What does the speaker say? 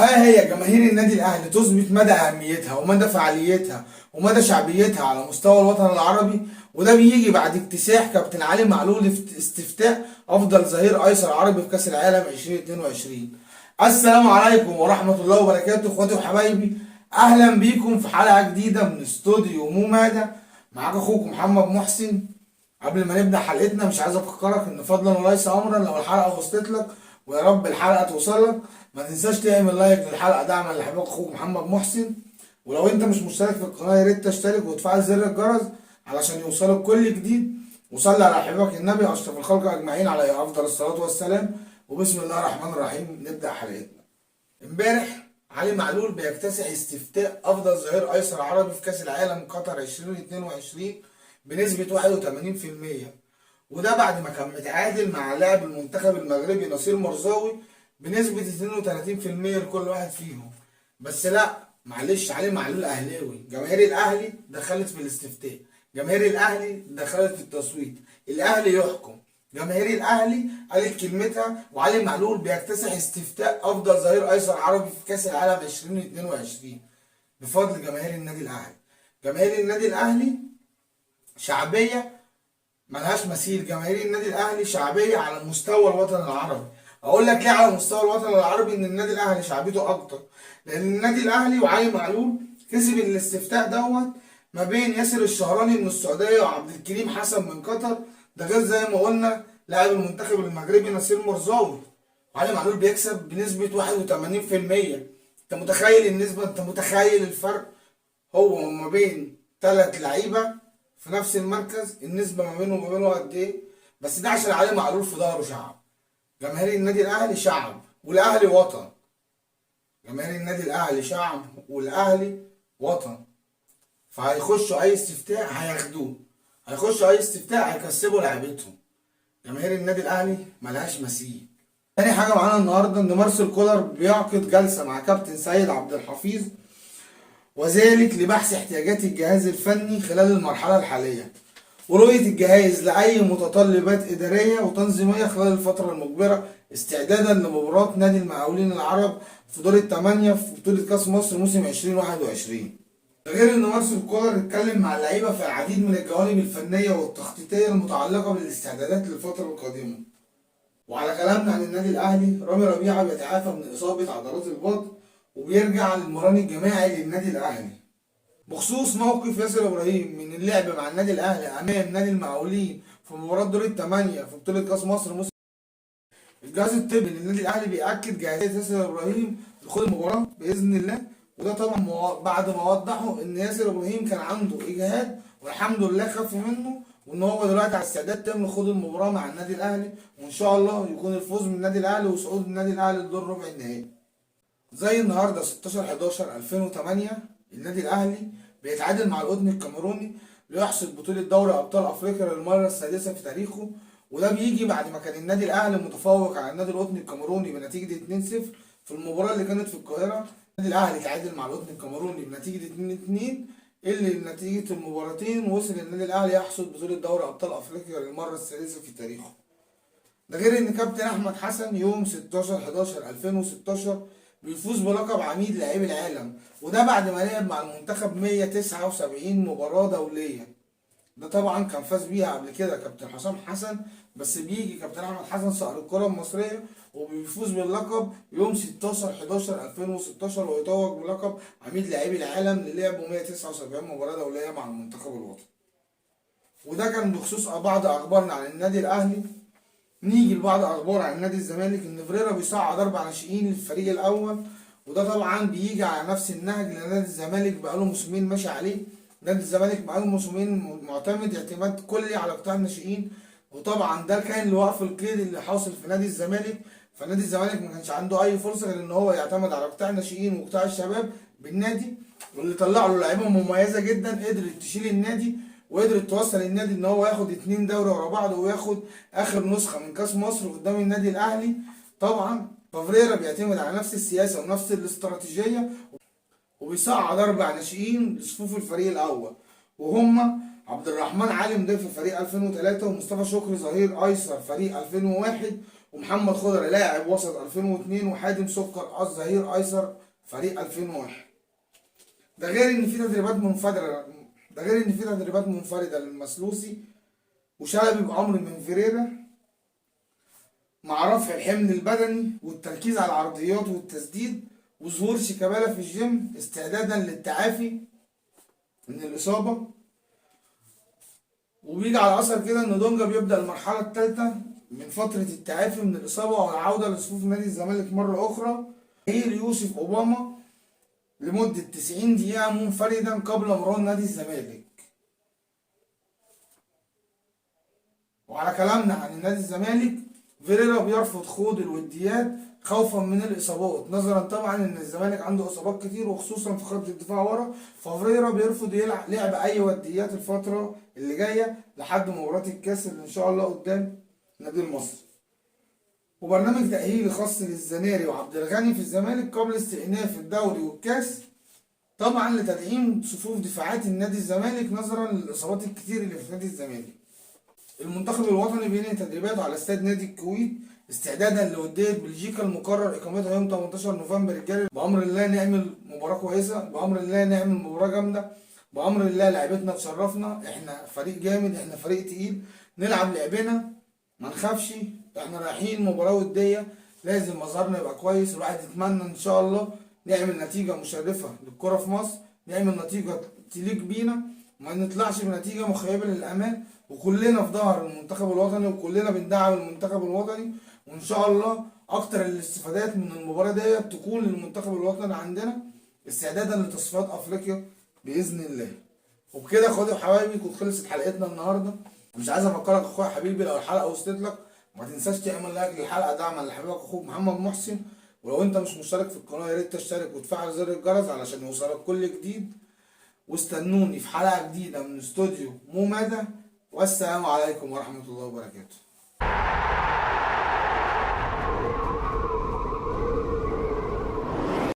وها هي جماهير النادي الاهلي تثبت مدى اهميتها ومدى فعاليتها ومدى شعبيتها على مستوى الوطن العربي. وده بيجي بعد اكتساح كابتن علي معلول في استفتاء افضل ظهير ايسر عربي في كاس العالم 2022. السلام عليكم ورحمة الله وبركاته اخواتي وحبايبي، اهلا بيكم في حلقة جديدة من استوديو مومادا. معاك اخوكم محمد محسن. قبل ما نبدأ حلقتنا مش عايز افكرك ان فضلا وليس امرا لو الحلقة وصلت لك، ويا رب الحلقة توصل لك، ما تنساش تعمل like للحلقة دعما لحبيبك اخوك محمد محسن. ولو انت مش مشترك في القناة يا ريت تشترك وتفعل زر الجرس علشان يوصلك كل جديد. وصلي على حبيبك النبي اشرف الخلق اجمعين عليه افضل الصلاة والسلام. وبسم الله الرحمن الرحيم نبدأ حلقتنا. امبارح علي معلول بيكتسح استفتاء افضل ظهير ايسر عربي في كاس العالم قطر 2022 بنسبة 81%، وده بعد ما كان متعادل مع لاعب المنتخب المغربي نصير مرزاوي بنسبة 32% لكل واحد فيهم. بس لا معلش، علي معلول اهلاوي، جماهير الاهلي دخلت في الاستفتاء، جماهير الاهلي دخلت في التصويت، الاهلي يحكم، جماهير الاهلي قالت كلمتها، وعلي معلول بيكتسح استفتاء افضل ظهير ايسر عربي في كاس العالم 2022 بفضل جماهير النادي الاهلي. جماهير النادي الاهلي شعبية ملهاش مثيل، جماهير النادي الاهلي شعبية على مستوى الوطن العربي. اقول لك ليه على مستوى الوطن العربي ان النادي الاهلي شعبيته اكتر؟ لان النادي الاهلي وعلي معلول كسب الاستفتاء دوت ما بين ياسر الشهراني من السعودية وعبد الكريم حسن من قطر، ده غير زي ما قلنا لاعب المنتخب المغربي نصير مرزاوي. وعلي معلول بيكسب بنسبة 81%. انت متخيل النسبة؟ انت متخيل الفرق؟ هو ما بين ثلاث لعيبة في نفس المركز النسبة ما بينه وما بينه قد ايه؟ بس ده عشان علي معلول في ظهره شعب. جماهير النادي الاهلي شعب والاهلي وطن. جماهير النادي الاهلي شعب والاهلي وطن. فهيخشوا اي استفتاء هياخدوه، هيخشوا اي استفتاء هيكسبوا لعيبتهم. جماهير النادي الاهلي ملهاش مثيل. تاني حاجة معانا النهارده ان مارسيل كولر بيعقد جلسه مع كابتن سيد عبد الحفيظ، وذلك لبحث احتياجات الجهاز الفني خلال المرحلة الحالية ورؤية الجهاز لأي متطلبات إدارية وتنظيمية خلال الفترة المقبلة، استعدادا لمباراة نادي المقاولين العرب في دور الثمانية في بطولة كأس مصر موسم 2021. ده غير ان مارسيل كولر اتكلم مع اللعيبة في العديد من الجوانب الفنية والتخطيطية المتعلقة بالاستعدادات للفترة القادمة. وعلى كلامنا عن النادي الأهلي، رامي ربيعة بيتعافى من إصابة عضلات البطن وبيرجع للمران الجماعي للنادي الأهلي. بخصوص موقف ياسر ابراهيم من اللعب مع النادي الاهلي امام نادي المقاولين في مباراة دور الثمانية في بطوله كاس مصر موسم، الجهاز الطبي للنادي الاهلي بيأكد جاهزية ياسر ابراهيم لخوض المباراة باذن الله. وده طبعا بعد ما وضحوا ان ياسر ابراهيم كان عنده اجهاد والحمد لله خف منه، وان هو دلوقتي على استعداد تام لخوض المباراة مع النادي الاهلي، وان شاء الله يكون الفوز من النادي الاهلي وصعود النادي الاهلي لدور ربع النهائي. زي النهارده 16/11/2008 النادي الاهلي بيتعادل مع القطن الكاميروني ليحصد بطولة دوري أبطال أفريقيا للمرة السادسة في تاريخه. وده بيجي بعد ما كان النادي الأهلي متفوق على النادي القطن الكاميروني بنتيجة 2-0 في المباراة اللي كانت في القاهرة. النادي الأهلي تعادل مع القطن الكاميروني بنتيجة 2-2، اللي نتيجة المباراتين وصل النادي الأهلي يحصد بطولة دوري أبطال أفريقيا للمرة السادسة في تاريخه. ده غير إن كابتن أحمد حسن يوم 16/11/2016 بيفوز بلقب عميد لاعبي العالم، وده بعد ما لعب مع المنتخب 179 مباراة دولية. ده طبعا كان فاز بيها قبل كده كابتن حسام حسن، بس بيجي كابتن احمد حسن صقر الكرة المصرية وبيفوز باللقب يوم 16/11/2016 ويتوج بلقب عميد لاعبي العالم للعبة 179 مباراة دولية مع المنتخب الوطني. وده كان بخصوص بعض اخبارنا عن النادي الاهلي. نيجي لبعض اخبار عن نادي الزمالك. ان فريرا بيصعد 4 ناشئين للفريق الاول، وده طبعا بيجي على نفس النهج اللي نادي الزمالك بقاله موسمين ماشي عليه. نادي الزمالك بقاله موسمين معتمد اعتماد كلي على قطاع الناشئين، وطبعا ده كان لوقف القيد اللي حاصل في نادي الزمالك. فنادي الزمالك ما كانش عنده اي فرصة غير ان هو يعتمد على قطاع الناشئين وقطاع الشباب بالنادي، واللي طلع له لعيبة مميزة جدا قدرت تشيل النادي وقدرت توصل النادي ان هو ياخد 2 دوري ورا بعض وياخد اخر نسخه من كاس مصر قدام النادي الاهلي. طبعا فافريرا بيعتمد على نفس السياسة ونفس الاستراتيجية وبيصعد 4 ناشئين لصفوف الفريق الاول، وهم عبد الرحمن علي مدافع فريق 2003، ومصطفى شكري ظهير ايسر فريق 2001، ومحمد خضر لاعب وسط 2002، وحاتم سكر الظهير ايسر فريق 2001. ده غير ان في تدريبات منفردة، ده غير ان في تدريبات منفردة للمسلوسي وشلبي بامر من فيريرا، مع رفع الحمل البدني والتركيز على العرضيات والتسديد، وظهور شيكابالا في الجيم استعدادا للتعافي من الاصابة. وبيجي على اثر كده ان دونجا بيبدا المرحلة الثالثة من فترة التعافي من الاصابة والعودة لصفوف نادي الزمالك مرة اخرى. هي يوسف اوباما لمدة 90 دقيقة منفردا قبل مران نادي الزمالك. وعلى كلامنا عن نادي الزمالك، فيريرا بيرفض خوض الوديات خوفا من الاصابات، نظرا طبعا ان الزمالك عنده اصابات كتير وخصوصا في خط الدفاع ورا، ففيريرا بيرفض يلعب لعب اي وديات الفترة اللي جاية لحد مباراة الكاس اللي ان شاء الله قدام نادي المصري. وبرنامج تاهيلي خاص للزناري وعبد الغني في الزمالك قبل استئناف الدوري والكاس، طبعا لتدعيم صفوف دفاعات النادي الزمالك نظرا للاصابات الكتير اللي في نادي الزمالك. المنتخب الوطني بينهي تدريباته على استاد نادي الكويت استعدادا لودية بلجيكا المقرر اقامتها يوم 18 نوفمبر الجاري. بامر الله نعمل مباراة كويسة، بامر الله نعمل مباراة جامدة، بامر الله لعيبتنا تشرفنا، احنا فريق جامد، احنا فريق تقيل، نلعب لعبنا ما نخافش، احنا رايحين مباراة وديه لازم مظهرنا يبقى كويس. الواحد يتمنى ان شاء الله نعمل نتيجة مشرفة للكرة في مصر، نعمل نتيجة تليق بينا، ما نطلعش بنتيجة مخيبه للامال. وكلنا في ظهر المنتخب الوطني وكلنا بندعم المنتخب الوطني، وان شاء الله اكتر الاستفادات من المباراة ديت تكون للمنتخب الوطني عندنا استعدادا لتصفيات افريقيا باذن الله. وبكده اخواتي وحبايبي كنت خلصت حلقتنا النهارده. مش عايز افكرك اخويا حبيبي، لو الحلقة وصلت لك ما تنساش تعمل like للحلقة دعما لحبيبك اخوك محمد محسن. ولو انت مش مشترك في القناة يا ريت تشترك وتفعل زر الجرس علشان يوصلك كل جديد. واستنوني في حلقة جديدة من استوديو مو مدى، والسلام عليكم ورحمة الله وبركاته.